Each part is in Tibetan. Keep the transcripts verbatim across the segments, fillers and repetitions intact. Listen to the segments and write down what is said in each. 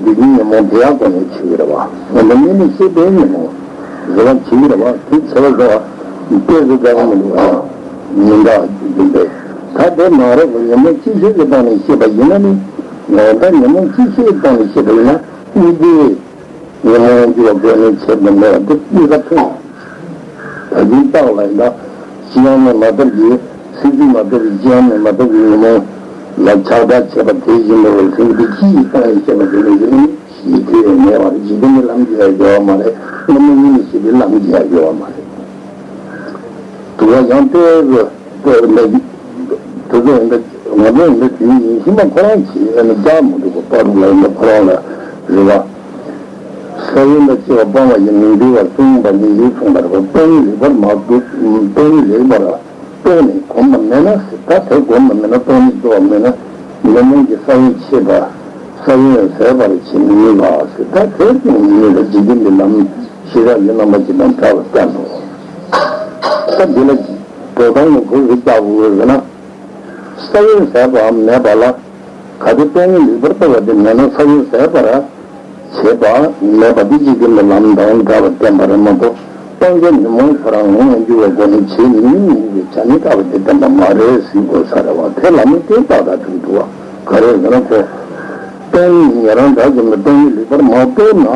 དེ་གི་ཉོན་མོངས་དེ་ཡང་སྒོ་ནས་བྱེད་ཀྱི་རེད་བ། ངོ་མ་ཉིད་ནས་ཤེས་པའི་ཉོན་མོངས་རེད་བ། བྱེད་ཀྱི་རེད་བ། དེ་བྱེད་པ་ཟེར་བ་དཔེ་བཞག་མི་འདུག་བ། མི་འདྲ་བ་ཅིག་ཡིན་པས། ད་དེ་ནང་རོགས་ཀྱི་ཉོན་མོངས་ཅི་ཤེས་ཀྱི་སྟེང་ནས་ཤེས་པ་ཡིན་ན་ནི། ད་ཉོན་མོངས་ཅི་ཤེས་ཀྱི་སྟེང་ནས་ཤེས་པ་ཡིན་ན་གཉིས་ཀའི་ཉོན་མོངས་ཀྱི་སྒོ་ནས་བྱེད་པ་མེད་པ་དེ་གཉིས་ཀ་མཐུན། ད་གིན་བརྟགས་ལ་ཡིན་ད། ཅི་ཡང་མེད་མ་ཐོབ་ཀྱི། སེམས་ཅན་མ་ཐོབ་ཀྱི་ཅི་ཡང་མེད་མ་ཐོབ་ཀྱི་ཉོན་མོངས་ལ་ཆགས་པ་བྱེད་པ་དེ་བཞིན་དུ་སེམས་ཀྱི་ཅི་ཡི་སྟེང་ནས་བཤད་པ་དེ་ནི་ཡིན་ཞེས་དེ་མེད་པར་འཇིག་རྟེན་གྱི་ལམ་གྱིས་ཡང་སྦྱོར་བ་མ་རེད། སྔོན་མ་ཉིད་ནས་ཤེས་པའི་ལམ་གྱིས་ཡང་སྦྱོར་བ་མ་རེད། དུ་བ་ཡང་ལྟོས་ལྟོས་ལ་དུ་བ་ཡིན་ད་ང་ཚོ་ཡིན་ད་དེ་ཉིད་ཡིན་ཤེས་མ་ཁོ་རང་གིས་ཨ་ནི་བདག་མི་འདུག་པ་པ་རུ་ལ་ཡིན་ད་ཁོ་རང་ལ་རེད་བ། ས་བོན་དང་བཅས་པ་སྤངས་པ་ཡིན་མིན་འདུལ་བ་གསུངས་པ་ནི་ཡིད་མཚུངས་པར་སྟོང་ཉིད་ལེགས་པར་མ་རྟོགས། སྟོང་ཉིད་ལེགས་པར་རྟོགས་ནས་གོམས་པ་མེད་ན་ཟེར། ད་དེ་གོམས་པ་མེད་ན་སྟོང་ཉིད་རྟོགས་པ་མེད་ན་ཉོན་མོངས་ཀྱི་ས་བོན་ཆད་པ། ས་བོན་ཟད་པར་བྱེད་མི་ནུས་པ་ཟེར། ད་དེ་ཀྱང་མི་ནུས་པ་འཇིག་རྟེན་གྱི་ལམ་ཞེ་དྲག་གི་རྣམ་པ་ཅིག་དང་འདྲ་བར་བསྟན་ཏོ། ད་འདི་ལ་འགྲོ་སྟངས་ངོ་བོ་རེ་བཅའ་དགོས་ཟེར་ན། ས་བོན་ཟད་པའམ་མེད་པ་ལ། གལ་ཏེ་སྟོང་ཉིད་ལེགས་པར་རྟོགས་པ་དེ་མེད་ན་ས་བོན་ཟད་པར་བྱེད་པ་མེད་པ་འདི་འཇིག་རྟེན་པའི་ལམ་དང་འདྲ་བར་བསྟན་པ་རེད་མ་གཏོགས། སྟོང་ཉིད་ཉོན་མོངས་ཁོ་རང་ངོ་བོ་འགྱུར་བའི་སྒོ་ནས་བྱེད་མི་ནུས་པའི་ཆ་ནས་བཀག་པ་དེ་བསྟན་པ་མ་རེད་ཟེར་དགོས་ས་རེད་བ། དེ་ལ་མི་དེ་ཏག་ཏག་འགྲིག་འདུག་བ། ག་རེ་ཟེར་ན་ཁོ། སྟོང་ཉིད་ཉན་རང་དགྲ་བཅོམ་པས་སྟོང་ཉིད་ལེགས་པར་མ་རྟོགས་ན།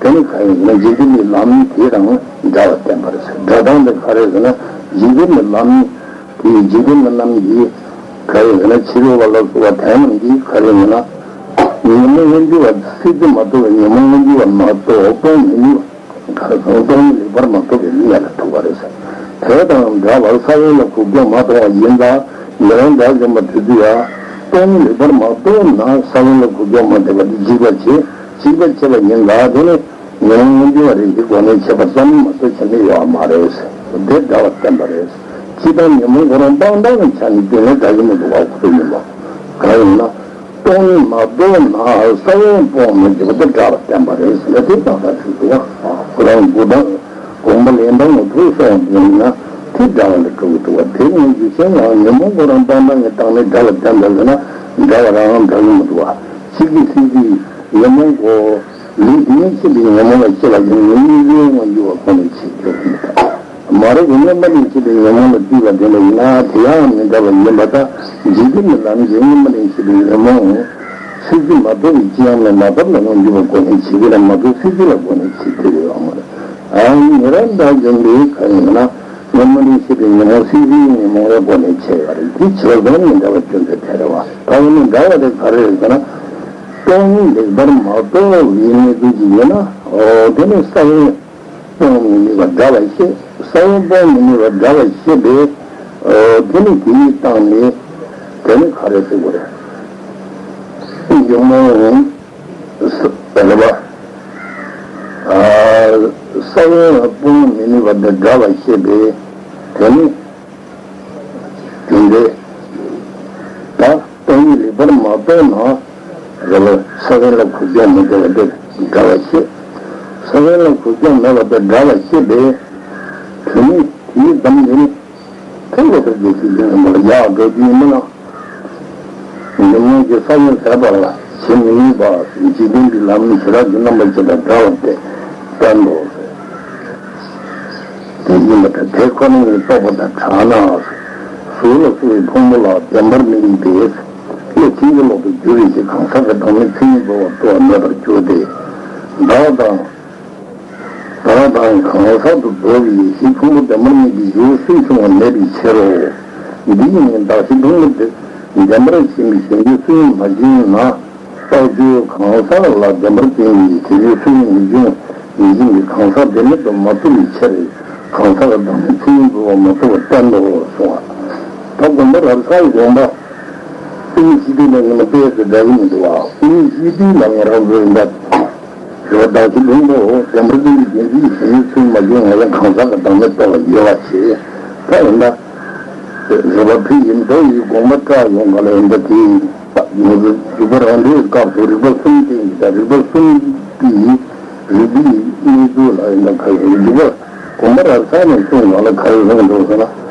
དེ་ནི་ག་ཡིན་ཟེར་ན་འཇིག་རྟེན་གྱི་ལམ་དེ་དང་འདྲ་བར་བསྟན་པ་རེད་ཟེར། སྒྲ་གདངས་དེ་ག་རེ་ཟེར་ན་འཇིག་རྟེན་གྱི་ལམ། དེ་ཡི་འཇིག་རྟེན་པ་རྣམས་ཀྱིས་ག་རེ་ཟེར་ན་ཕྱི་རོལ་པ་ལ་སོགས་པ་དེ་རྣམས་ཀྱིས་ག་རེ་ཟེར་ན། ཉོན་མོངས་མངོན་གྱུར་བ་སྲིད་རྩེ་མ་གཏོགས་པའི་ཉོན་མོངས་མངོན་གྱུར་བ་མ་གཏོགས་སྤོང་མི་ནུས་པ། ག་རེ་ཟེར་ན་སྟོང་ཉིད་ལེགས་པར་མ་རྟོགས་པའི་མི་ཡང་ལ་ཐུག་པ་རེད་ཟེར། དེ་དང་འདྲ་བར་ས་བོན་ལ་གུག་ཀྱང་མ་མཐོང་བ་ཡིན་ལ། ཉན་རང་དགྲ་བཅོམ་པ་དེ་ཚོ་ཡང་སྟོང་ཉིད་ལེགས་པར་མ་རྟོགས་ན་ས་བོན་ལ་གུག་ཀྱང་མ་ཐེབས་པ་དེ་འཇིགས་པ་བྱེད། འཇིགས་པ་བྱེད་པ་ཡིན་ལ། དེ་ནི་ཉོན་མོངས་མངོན་གྱུར་བ་རེད་ཅེས་སྒོ་ནས་བྱེད་པ་ཙམ་མ་གཏོགས་བྱེད་ནི་ཡོད་མ་རེད། དེ་འདྲ་བར་བསྟན་པ་རེད། སྤྱིར་བཏང་ཉོན་མོངས་ཁོ་རང་སྤངས་སྟངས་ཀྱི་ཆ་ནས་རྒྱུད་ལ་འདྲ་གི་མི་འདུག་བ། ཁོ་ཚོ་ཡིན་པ་གང་ཡིན་ན། སྟོང་ཉིད་མ་རྟོགས་ན་ས་བོན་སྤོང་མི་འགྱུར་བ་དེ་འདྲ་བར་བསྟན་པ་རེད་ཟེར་ན་དེ་ཏག་ཏག་ཞིག་འདུག་བ། ཁོ་རང་འགོ་དང་དགོངས་པ་ལེན་སྟངས་ངོ་ཐུག་སོང་དེ་ཡིན་ན་དེ་འདྲ་བ་ལ་འགྲོ་གི་འདུག་བ། དེ་ངས་རྒྱུ་མཚན་ཡང་ཉོན་མོངས་ཁོ་རང་སྤངས་སྟངས་ཀྱི་སྟེང་ནས་འདྲ་བར་བསྟན་པ་ཟེར་ན་འདྲ་བ་རང་འདྲ་གི་མི་འདུག་བ། གཅིག་གིས་སྲིད་ཀྱི་ཉོན་མོངས་གོ། ལུས་འདི་ཉིད་ཆེད་དུ་ཉོན་མོངས་ལ་སྐྱེ་བ་ཡིན་ནི་གཉིས་ཀའི་དབང་གིས་བ་ཁོ་ནས་ཆེད་སྐྱེ་བ་ཡིན། མ་རིག་པའི་རྣམ་པ་ལས་སྐྱེས་པའི་ཉོན་མོངས་ལ་བརྩིས་པ་དེ་འདྲ་ཡིན་ན་དེ་ཡང་མི་འདྲ་བ་ཡིན་པ་དང་འཇིག་རྟེན་གྱི་ལམ་གྱི་སྔོན་མ་ལས་སྐྱེས་པའི་ཉོན་མོངས་སྲིད་རྩེ་མ་གཏོགས་པའི་ཅི་ཡང་མེད་མ་ཐོབ་ལ་མངོན་གྱུར་བ་སྒོ་ནས་བྱེད་ཀྱི་རེད་མ་གཏོགས་སྲིད་རྩེ་ལ་སྒོ་ནས་བྱེད་ཀྱི་ཡོད་མ་རེད། ཨ་ནི་རང་དགྲ་བཅོམ་པའི་ག་ཡིན་ན་སྔོན་མ་ལས་སྐྱེས་པའི་ཉོན་མོངས་སྲིད་རྩེའི་ཉོན་མོངས་ལ་སྒོ་ནས་བྱེད་ཡོད་རེད། དེ་བྱེད་པ་མི་འདྲ་བ་སྐྱོན་དེ་དེ་རེད་བ། ད་འོ་ནི་འདྲ་བ་དེ་ག་རེ་རེད་ཟེར་ན། སྟོང་ཉིད་ལེགས་པར་མ་རྟོགས་པའི་གནས་ཚུལ་ཅིག་ཡོད་ན། འོ་དེ་ནི་ས་བོན་སྤོང་མི་ནུས་པ་འདྲ་བར་ཤེས། ས་བོན་སྤོང་མི་ནུས་པ་འདྲ་བར་ཤེས་པས། དེ་ནི་དེའི་སྟེང་ནས་དེ་ནི་ག་རེ་ཟེར་དགོས་རེད། ཉོན་མོངས་ས་རེད་པ། ས་བོན་སྤོང་མི་ནུས་པ་འདི་འདྲ་བར་ཤེས་པས་དེ་ནི། དེ་འདྲའི་ད་སྟོང་ཉིད་ལེགས་པར་མ་རྟོགས་ན་རེ་བ་ས་བོན་ལ་གུག་ཀྱང་མི་འདྲ་བ་དེ་འདྲ་བར་ཤེས། ས་བོན་ལ་གུག་ཀྱང་མེད་པ་དེ་འདྲ་བར་ཤེས་པས། དེ་ནི་དེའི་གདམས་ནི་ཐེག་པ་དང་རྒྱལ་སྲས་ཀྱི་ཡོན་པོ་ལ་ཡག་འགྲོ་རྒྱུ་ཡིན་མིན་ལ། ཉོན་མོངས་ཀྱི་ས་བོན་ཟད་པ་ལ་བྱེད་མི་ནུས་པ་འཇིག་རྟེན་གྱི་ལམ་ཞེ་དྲག་གི་རྣམ་པ་ཅན་དང་འདྲ་བ་སྟེ་བསྟན་ཏོ། དེ་ཡིན་པ་དང་དེ་ཁོ་ན་ཉིད་རྟོགས་པ་དང་བྲལ་ན། གཟུགས་ལ་སོགས་པའི་ཕུང་པོ་ལ་བདེན་པར་མི་གནས་པས། བློ་ཕྱིན་ཅི་ལོག་ཏུ་འགྱུར་བའི་ཕྱིར་གང་ཟག་གི་བདག་མེད་མཚན་ཉིད་འབད་པ་རྟོགས་པ་མེད་པར་འགྱུར་ཏེ། བདག་དང་། བདག་དང་གང་ཟག་ཏུ་རྫོགས་པའི་ཡེ་ཤེས་ཕུང་པོ་བདེན་པར་གནས་པའི་གཞིར་སུན་ཕྱུང་བ་མེད་པའི་ཕྱིར་རོ། འདི་ཡིན་བདག་གཞན་ཕུང་པོ་དེ་བདེན་པར་ཞེན་པའི་གཞན་རྒྱུ་སུན་མ་འབྱིན་ན། རྟགས་ཆོས་གང་ཟག་ལ་བདེན་པར་བརྟེན་པའི་དེ་ཡུལ་སུན་མི་འབྱུང་མི་འབྱིན་པའི་གང་ཟག་བདེན་མེད་དུ་མ་ཐུབ་པའི་ཕྱིར། གང་ཟག་ལ་བདག་མེད་མཚན་ཉིད་འབད་པ་མ་ཐུབ་པར་བསྟན་ཏོ་གསུངས་པ། ད་དགོངས་པ་རབ་གསལ་དགོངས་པ། དབུ་མའི་སྤྱི་དོན་དང་ངེས་པ་དཔེ་དེ་འདྲ་གི་མི་འདུག་བ། དབུ་མའི་སྤྱི་དོན་ལ་ང་རང་ཚོ་ཡིན་པ། རེ་བ་བདག་གཞན་ཕུང་པོ་བདེན་པར་གནས་པའི་གཞན་རྒྱུ་སུན་མ་འབྱུང་ང་ཡང་གང་ཟག་གི་བདག་མེད་རྟོགས་པ་ཡོད་པ་ཞེས། ད་ཡིན་ན། རེ་བ་ཕུལ་ཡིན་མདོ་ཡི་དགོངས་པ་བཀྲལ་ཡོང་ག་ལ་ཡིན་པ་དེ། ཡོངས་སུ་འཇུག་པ་རང་འགྲེལ་སྐབས་སུ་རིགས་པ་གསུམ་བསྟན་གྱི་དང་རིགས་པ་གསུམ་དེའི་རིགས་པའི་གནས་ཚུལ་ལ་ཡིན་ན་ག་ཡིན་འཇུག་པ་དགོངས་པ་རབ་གསལ་ནས་གསུངས་ག་ལ་ག་རེ་གསུངས་འདུག་ཟེར་ན།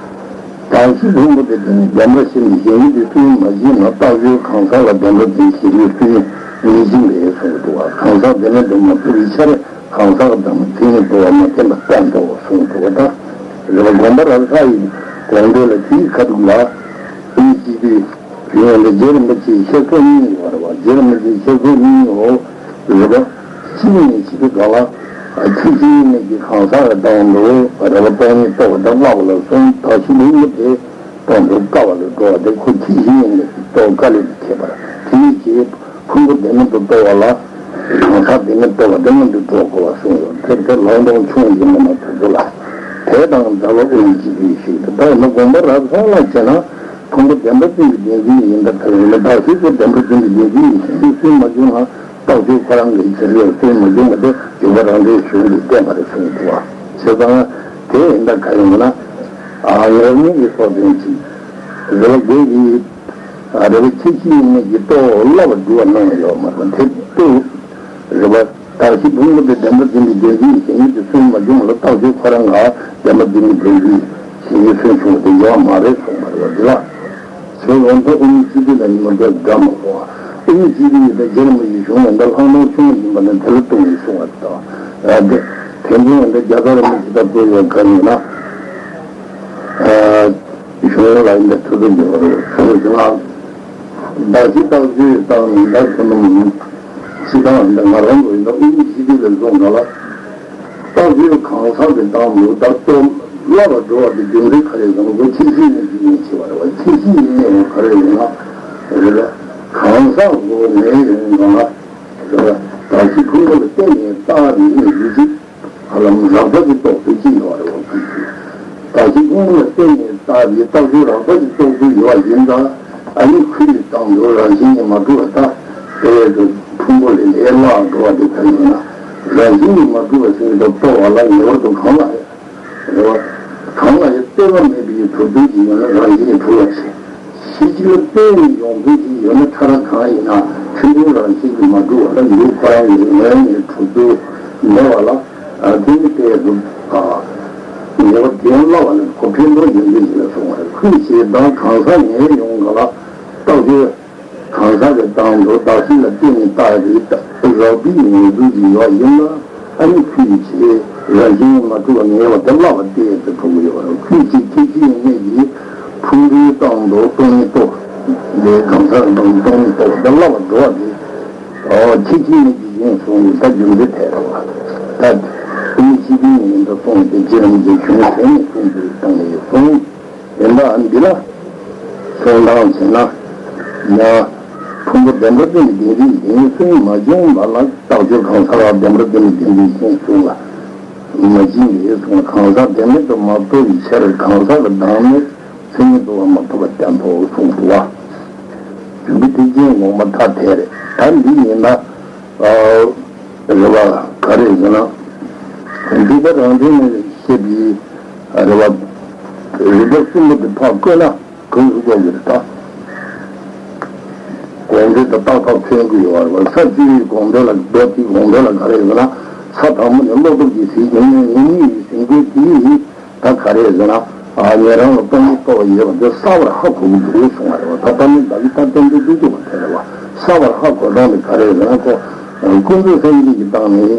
བདག་གཞན་ཕུང་པོ་དེ་དེ་ནི་བདེན་པར་ཞེན་པའི་གཞན་རྒྱུ་དེ་སུན་མ་འབྱིན་ན་རྟགས་ཆོས་གང་ཟག་ལ་བདེན་པར་བརྟེན་གཞན་རྒྱུ་སུན། ངེས་ཅན་རེད་གསུངས་འདུག་བ། གང་ཟག་དེ་ནི་དུ་མ་ཐུབ་པའི་ཕྱིར་གང་ཟག་དང་མཚན་ཉིད་དུ་བ་མ་བསྟན་པ་བསྟན་ཏོ་གསུངས་འདུག་བ། ད་རེད་བ། དགོངས་པ་རབ་གསལ་ཡི་དགོངས་དོན་ལ་དེའི་ཁ་ཐུག་ལ་ཨུ་གཅིག་པུའི་ཡོན་ཏན་རྗེ་རིན་པོ་ཆེའི་བཤད་སྲོལ་གཉིས་ཡོད་རེད་བ། རྗེ་རིན་པོ་ཆེའི་བཤད་སྲོལ་གཉིས་ཡོད་རེད་བ། གཅིག་ནས་གཅིག་གི་སྒང་ལ་ཁྱད་ཆོས་ཉིད་ཀྱི་གང་ཟག་གི་སྟེང་དུ་རེད་བ། སྟོང་ཉིད་རྟོགས་པ་དང་སླ་བ་ལ་སོང་། དག་ཞིག་ལུགས་མི་དེ་སྟོང་དུ་དཀའ་བ་ལ་འགྲོ་བ་དེ་ཁོ་ཁྱད་ཆོས་ཉིད་ཀྱི་རྟོགས་དཀའ་ལས་ཀྱི་ཁྱད་པར་དེ་ཉིད་ཀྱི་ཕུང་པོ་བདེན་མེད་དུ་རྟོགས་པ་ལ་གང་ཟག་བདེན་མེད་རྟོགས་པ་དེ་མངོན་དུ་འགྲོ་དགོས་པ་གསུངས་ཡོད། དེར་དེ་ལོང་སྟོང་ཆུང་ཡིན་མིན་ན་དེ་ཚོ་ལ་དེ་དང་འདྲ་བ་ཨུ་གཅིག་པུའི་ཞིག་ཏུ། ད་ཡིན་ན་དགོངས་པ་རབ་གསལ་ལ་བྱས་ན། ཕུང་པོ་བདེན་པར་འཛིན་པའི་བདེན་འཛིན་ཡིན་པར་ཐལ། ཡིན་ན་བདག་གཞན་སོགས་བདེན་པར་འཛིན་པའི་བདེན་འཛིན་ཡིན་ཞེས་སུན་མ་བྱུང་ན། རྟགས་ཆོས་ཁོ་རང་གི་ཕྱིར་ཡང་སུན་མ་བྱུང་བ་དེ་འཇུག་པ་རང་འགྲེལ་གཞུང་གིས་བསྟན་པ་རེད་གསུངས་འདུག་བ། བྱས་ཙང་དེ་ཡིན་ད་ག་ཡིན་ན། ཨ་ངར་མིག་གི་སོགས་དོན་གྱིས་རེ་བ་དགོས་ཀྱི། རེ་བ་ཁྱད་ཆོས་ཉིད་ཀྱི་རྟོགས་སླ་བར་སྒྲུབ་པ་གནང་བ་ཡོད་མ་རེད། དེ་ལྟར་རེ་བ། བདག་གཞན་ཕུང་པོ་དེ་བདེན་པར་འཛིན་པའི་བདེན་འཛིན་ཞེས་ཉིད་དུ་སུན་མ་བྱུང་ལ། རྟགས་ཆོས་ཁོ་རང་ལ་བདེན་པར་འཛིན་པའི་བདེན་འཛིན་ཞེས་ཉིད་སུན་བྱུང་བ་དེ་ཡོད་མ་རེད་གསུངས་པ་རེད་བ། འདི་ལ་ཚེ་ཡོངས་སུ་ཨུ་གཉིས་གཅིག་པུ་ལ་ཉིན་མོ་དེ་འདྲ་མ་སོང་བ། ཨུ་གཉིས་གཅིག་པུ་ཡོད་པའི་རྗེ་རིན་པོ་ཆེའི་གཞུང་ཡང་འདི་ལྷག་མཐོང་ཆུང་ཡིན་པ་ནི་དེ་ལ་ལྟུང་བའི་གསུང་བ་དང་། དེ་དེ་འདྲའི་འདི་རྒྱ་གར་རིན་པོ་ཆེ་ལྟ་བུ་ཡོད་ག་ཡིན་ན། གཞུང་ལ་ཡིན་པའི་ཐུགས་རྗེ་ཆེ་བ་རེད། གཞུང་ལ་བདག་གཞན་རྟགས་ཆོས་དང་མི་འདག་ཐུན་མོང་། སྤྱི་དང་འདི་ང་རང་ཚོ་ཡིན་ན་ཨུ་གཉིས་གཅིག་པུ་ལ་སོང་ག་ལ། རྟགས་ཆོས་གང་ཟག་གི་སྟེང་དུ་བདག་རྟོགས་སླ་བར་འགྲོ་བ་དེ་རྒྱུ་མཚན་ག་རེ་ཟེར་ན། ཁྱད་ཆོས་ཉིད་ཀྱི་ཡིན་ཞེས་པ་རེད་བ། ཁྱད་ཆོས་ཉིད་ནི་ག་རེ་ཡིན་ན་རེད་ལ། གང་ཟག་གོ་ངེས་ཡོང་ག་ལ་རེད་བ། བདག་གཞན་ཕུང་པོ་ལ་བརྟེན་ནས་བཏགས་པའི་ཡུལ་ཅིག་ཧ་ལམ་རགས་པ་ཅིག་རྟོགས་ཚུལ་ཅིག་ཡོད་རེད་བ། བདག་གཞན་ཕུང་པོ་ལ་བརྟེན་ནས་བཏགས་པའི་རྟགས་ཆོས་རགས་པ་ཅིག་རྟོགས་ཚུལ་ཡོད་པ་ཡིན་ཙང་། ཨ་ནི་ཁོའི་སྟེང་དུ་རང་བཞིན་གྱིས་མ་གྲུབ་པ་ལྟ་བུའི་ཕུང་པོ་ལས་ལས་སླ་བར་འགྲོ་བ་དེ་ག་ཡིན་ན། རང་བཞིན་གྱིས་མ་གྲུབ་པ་ཟེར་བའི་རྟོགས་པ་ལ་ངེས་པར་དུ་གང་ལ་ཡང་རེད་བ། གང་ལ་ཡང་ལྟོས་པ་མེད་པའི་གྲུབ་དོན་གྱི་ཡོད་ན་རང་བཞིན་གྱིས་གྲུབ་པ་ཞིག་གཞི་གཅིག་ལ་ལྟོས་ནས་ཡོང་དོན་གྱི་ཡོད་ན་ཕྲ་རགས་གང་ཡིན་ན་ཆོས་ཅན་རང་བཞིན་གྱིས་མ་གྲུབ་པ་ལ་ལུགས་ཁོ་རང་གི་ངོས་ནས་གྲུབ་དོན་མེད་པ་ལ། དེ་ནི་དེ་རུ་ངེས་པ་འདྲེན་སླ་བ་ནི་གོ་ཕན་པོ་ཡོད་མཁན་ཞིག་ལ་སོང་བ་རེད། ཁོས་བྱས་དང་གང་ཟག་ངེས་ཡོང་ག་ལ་རྟགས་ཆོས། གང་ཟག་གི་སྟེང་དུ་བདག་གཞན་ལ་བརྟེན་ནས་བཏགས་པའི་རགས་པའི་ངེས་ཚུལ་གྱི་ཡོད་ཡིན་ན། ཨ་ནི་ཁོའི་ཆེད་རང་བཞིན་མ་གྲུབ་པ་ངེས་པ་དེ་སླ་བ་སྟེ་དེ་གྲུབ་ཀྱི་ཡོད་རེད། ཁོའི་ཆེད་ཁྱད་ཆོས་ཉིད་ཀྱི་ཕུང་པོའི་སྟེང་དུ་སྟོང་ཉིད་རྟོགས་པའི་གང་ཟག་དང་སྟོང་ཉིད་རྟོགས་པ་དེ་སླ་བར་འགྲོ་བ་དེ་ཁྱད་ཆོས་ཉིད་ཀྱི་ཡིན་གསུངས་ནས་ད་རྒྱུ་མཚན་དེ་རེད་བ། ད་ཁོའི་ཆེད་དུ་ཉིད་དུ་གསུངས་ཏེ་རྗེ་རིན་པོ་ཆེ་གཞུང་དེ་ནས་གསུངས་ཏེ་བཏང་ནས་གསུངས། དེ་འདྲ་འདི་ལ་གསུང་སྟངས་བྱས་ན། ཡང་ཕུང་པོ་བདེན་པར་འཛིན་པའི་བདེན་འཛིན་ཡིན་སུན་མ་བྱུང་བ་ལ་རྟགས་ཆོས་གང་ཟག་ལ་བདེན་པར་འཛིན་པའི་བདེན་འཛིན་ཡིན་གསུངས་ལ། མ་བྱིན་པའི་གསུང་གང་ཟག་བདེན་མེད་དུ་མ་རྟོགས་པའི་ཕྱིར་གང་ཟག་གི་བདག་མེད་མཚན་ཉིད་དུ་བ་མ་ཐོབ་པ་བསྟན་ཏོ་གསུངས་འདུག་བ། རྒྱུ་འདི་ཐེག་ཆེན་དགོངས་པ་མཐའ་དེ་རེད། ད་འདི་ཡིན་ན། རེད་བ། ག་རེ་ཟེར་ན། འདུས་པ་རང་གྲོལ་ནས་བཤད་པའི་རེད་བ། རིགས་པ་གསུམ་པོ་དེ་ཕར་བཀོད་ན་གང་ཟེར་དགོས་ཀྱི་རེད་ད། དགོངས་འགྲེལ་དུ་ཏག་ཏག་མཚོན་གྱི་ཡོད་རེད་བ། ས་བཅུ་པའི་དགོངས་འགྲེལ་ལ་མདོ་དེའི་དགོངས་འགྲེལ་ལ་ག་རེ་ཟེར་ན། ས་དང་པོ་ནས་བློ་སྟོབས་ཀྱིས་ཟིལ་གྱིས་གནོན་ཉེ་གནས་ཡིན་ཟེར་མཁན་དེ། ད་ག་རེ་ཟེར་ན། ཨ་ཉན་རང་ལ་སྟོང་ཉིད་རྟོགས་པ་ཡོད་པ་དེ་གསལ་བར་ཧ་གོ་གི་འདུག་གསུངས་པ་རེད་བ། ད་ལྟ་ནི་བདག་གིས་ད་གཏན་འབེབས་བྱེད་ཐུབ་པ་དེ་རེད་བ། གསལ་བར་ཧ་གོ་སྟངས་དེ་ག་རེ་ཟེར་ན། ཁོ་ཀུན་རྫོབ་སེམས་བསྐྱེད་ཀྱི་སྟེང་ནས་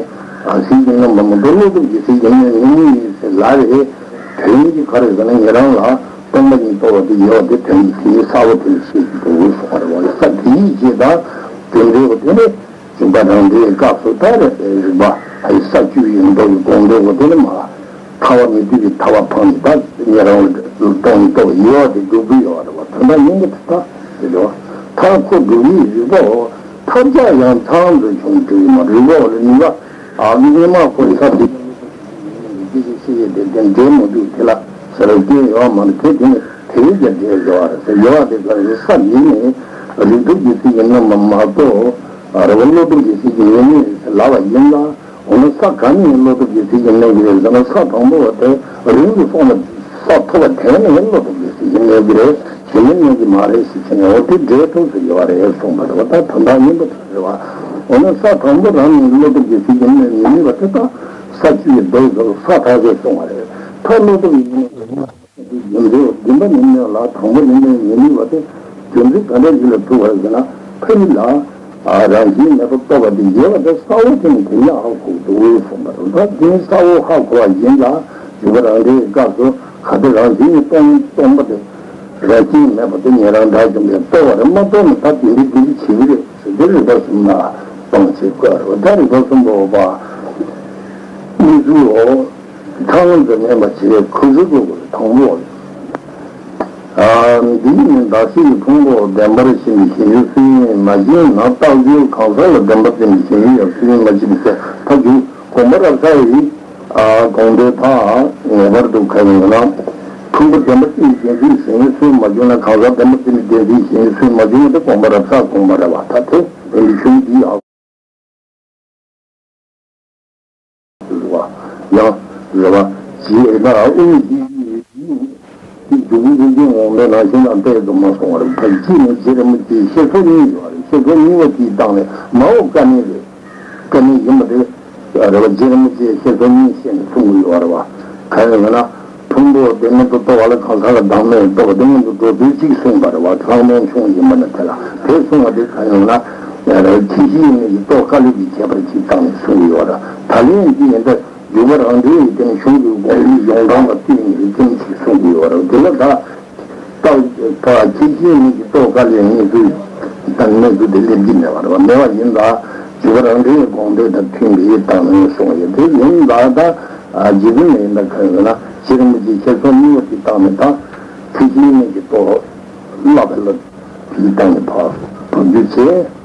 ཨ་ཟིལ་གྱིས་གནོན་པ་མ་གཏོགས་བློ་སྟོབས་ཀྱིས་ཟིལ་གྱིས་གནོན་ཉེ་གནས་ཡིན་ཟེར་ལབ་རེད། དོན་གྱིས་ག་རེ་ཟེར་ན། ཉན་རང་ལ་སྟོང་པ་ཉིད་རྟོགས་པ་དེ་ཡོད་པ་དེ་དོན་གྱིས་དེའི་གསལ་བ་དེ་ལ་བཤད་ཀྱི་འདུག་གསུངས་པ་རེད་བ། ས་དེའི་རྗེས་དང་དེ་འདྲའི་བ་དེ་ནི། འཇུག་པ་རང་འགྲེལ་སྐབས་སུ་ད་རེས་རིགས་པ་ཧའི་ས་བཅུ་ཡི་མདོ་ཡི་དགོངས་འགྲེལ་གོ་དེ་ནི་མ། ཐར་པ་མི་སྡུག་པའི་ཐར་པ་འཕངས་ནས་ད་ཉན་རང་ལ་སྟོང་ཉིད་རྟོགས་ཡོད་དེ་སྒྲུབ་ཀྱི་ཡོད་རེད་བ། དོན་དག་སྙིང་པོ་དེ་ད་དེ་རེད་བ། ཐར་ཁོ་སྒྲུབ་ཡིན་རིགས་པའོ། ཐར་ཆ་ཡང་ཚང་དུ་བྱུང་སྒྲུབ་ཡིན་མ། རིགས་པའོ་ལ་ནུས་པ་ཨ་མི་ཉི་མ་ཁོ་ས་དེ་སྐད་ཅིག་ཤེས་ཡས་དེ་དེ་འདྲེན་མི་འདུག་དེ་ལ་ཟེར་བ་སྐྱོན་ཡོད་མ་རེད། དེ་དེ་ནི་དེ་བས་ཀྱང་འདྲེན་ཡོད་རེད་ཟེར་ཡོད་དེ་ག་རེ་ས་ཡིན་ནས་རིགས་སྟོབས་ཀྱིས་ཟིལ་གྱིས་གནོན་པ་མ་གཏོགས་རེད་བ། བློ་སྟོབས་ཀྱིས་ཟིལ་གྱིས་གནོན་ནུས་ཟེར་ལབ་པ་ཡིན་ལ། འོ་ན་ས་ག་ནས་བློ་སྟོབས་ཀྱིས་ཟིལ་གྱིས་གནོན་གྱི་རེད་ཟེར་ན། ས་དང་པོ་བ་དེ་རིང་དུ་སོང་ན་ས་ཐོབ་པ་དེ་ནས་བློ་སྟོབས་ཀྱིས་ཟིལ་གྱིས་གནོན་གྱི་རེད། གཞན་ནས་གནོན་གྱི་མ་རེད་ཟེར་བྱས་ནས་འོ་དེ་འདྲའི་ཐོག་ཏུ་ཡོད་རེད་གསུངས་པ་རེད་བ། ད་དོན་དག་སྙིང་པོ་དེ་རེད་བ། འོ་ན་ས་དང་པོ་རང་ནས་བློ་སྟོབས་ཀྱིས་ཟིལ་གྱིས་གནོན་མི་ནུས་པ་དེ་དག་ས་བཅུ་ཡི་མདོ་ཡི་ས་ཐག་ཆོད་གསུངས་པ་རེད། ད་བློ་སྟོབས་ཡིན་ནས་རྒྱུ་འབྲས་བདེན་པ་ནི་གནོན་ལ། དང་པོ་ནི་གནོན་མི་ནུས་པ་དེ་རྒྱུ་མཚན་ག་འདྲ་ཞིག་ལ་ཐུག་པ་རེད་ཟེར་ན། ཕ་ཡུལ་ལ། རང་བཞིན་མེད་པར་རྟོགས་པ་དེ་ཡོད་པ་དེ་གསལ་བོ་དེ་ནི་དེ་ཉིད་ཧ་གོ་འདུག་གསུངས་པ་རེད། ད་དེ་ནི་གསལ་བོ་ཧ་གོ་བ་ཡིན་ལ། འཇུག་པ་རང་འགྲེལ་གྱི་སྐབས་སུ་ག་དེ་རང་བཞིན་གྱིས་སྟོང་སྟོང་པ་དེ་རང་བཞིན་མེད་པ་དེ་ཉན་རང་དགྲ་བཅོམ་པས་རྟོགས་པ་རེད། མ་རྟོགས་ན་ད་དེ་འདྲའི་དེ་འདྲ་བྱེད་ཀྱི་རེད་ཟེར་དེ་རིགས་པ་གསུམ་ལ་སྤང་བྱེད་དགོས་རེད། ད་རིགས་པ་གསུམ་པོ་པ་གཉིས་སུའོ། ཚང་དུ་མེད་པ་བྱེད་ཁོ་ཚོ་དགོས་དང་པོ། འདི་ནི་བདག་གཞན་གྱི་ཕུང་པོ་བདེན་པར་ཞེན་པའི་ཞེན་ཡུལ་སུ་ཡིན་མ་ཞེན་ན་རྟགས་ཡུལ་གང་ཟག་ལ་བདེན་པར་བརྩིས་ནས་ཞེན་ཡུལ་ཡང་སུ་ཡིན་མ་ཞེན་པའི་ཚེ་ཐབས་ཀྱིས་དགོངས་པ་རབ་གསལ་བའི་དགོངས་དོན་དག་ངེས་པར་དུ་ག་ཡིན་ན། ཕུང་པོ་བདེན་པར་བརྩིས་ནས་བདེན་འཛིན་ཞེན་ཡུལ་སུ་ཡིན་མ་བྱུང་ན། གང་ཟག་བདེན་པར་བརྩིས་ནས་བདེན་འཛིན་ཞེན་ཡུལ་སུ་ཡིན་མ་བྱུང་ན་དེ་དགོངས་པ་རབ་གསལ་དགོངས་པ་རབ་པ་ད་དེ་བདེན་པའི་གཞུང་འདིའི་ཨ། ཡང་རེ་བ་ཇི་ལྟར་དབུ་མའི་སྤྱི་ཡི་འཇུག་པའི་རིགས་ཀྱི་ངོ་བོ་ནང་བཞིན་དང་ཏོག་ཙམ་མ་སོང་བར་ཕར་གཅིག་ནི་རྗེ་རིན་པོ་ཆེའི་བཤད་ཚུལ་གཉིས་ཡོད་རེད། བཤད་ཚུལ་གཉིས་པ་དེའི་སྟེང་ནས་མ་འོངས་བཀའ་གནད་རེད། བཀའ་གནད་ཡིན་པ་དེ་རེ་བ་རྗེ་རིན་པོ་ཆེའི་བཤད་ཚུལ་གཉིས་བཤད་ནས་གསུང་གི་ཡོད་རེད་བ། གང་ཡིན་ན། ཕུང་པོ་བདེན་མེད་དུ་རྟོགས་པ་ལ་གང་ཟག་ལ་བདག་མེད་རྟོགས་པ་དེ་སྔོན་དུ་འགྲོ་དུས་གཅིག་གསུངས་པ་རེད་བ། ལྷག་མཐོང་ཆུང་ཡིན་པ་ན་དེ་ལ་དེ་གསུང་བ་དེ་གང་ཡིན་ན། ཁྱད་གཞི་དམིགས་ཀྱི་རྟོགས་དཀའ་ལས་ཀྱི་ཁྱད་པར་གཅིག་བཏང་ནས་གསུང་གི་ཡོད་རེད། ད་ལན་འདི་ཡིན་ད་འཇུག་པ་རང་འགྲེལ་ཡི་སྟེང་གཞུང་གི་དགོངས་པའི་ཡོངས་གྲགས་ལ་བརྟེན་ནས་རིགས་ཅན་ཞིག་གསུང་གི་ཡོད་རེད། དེ་ལ་ད་རྟགས་ཁྱད་གཞི་དམིགས་ཀྱི་རྟོགས་དཀའ་ལས་གནས་ཚུལ་དང་གནས་ཚུལ་དེ་སླེབས་ཀྱི་མེད་པ་རེད་བ། མེད་པ་ཡིན་ད། འཇུག་པ་རང་འགྲེལ་གྱི་དགོངས་དོན་དང་མཐུན་པའི་སྟེང་ནས་གསུངས་ཡོད། དེ་ཡིན་ལ་ད་རྗེ་བཙུན་ཡིན་ད་གང་ཡིན་ན་རྗེ་རིན་པོ་ཆེའི་བཤད་ཚུལ་གཉིས་པ་དེ་བཏང་ནས་ད་ཁྱད་གཞི་དམིགས་ཀྱི་རྟོགས་བསླབ་པ་ལ་དེའི་སྟེང་ནས་ཕར་བབས་རྒྱུ་བྱས་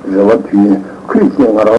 རེ་བ་དུས་ཁོས་ཤེས་ང་རང་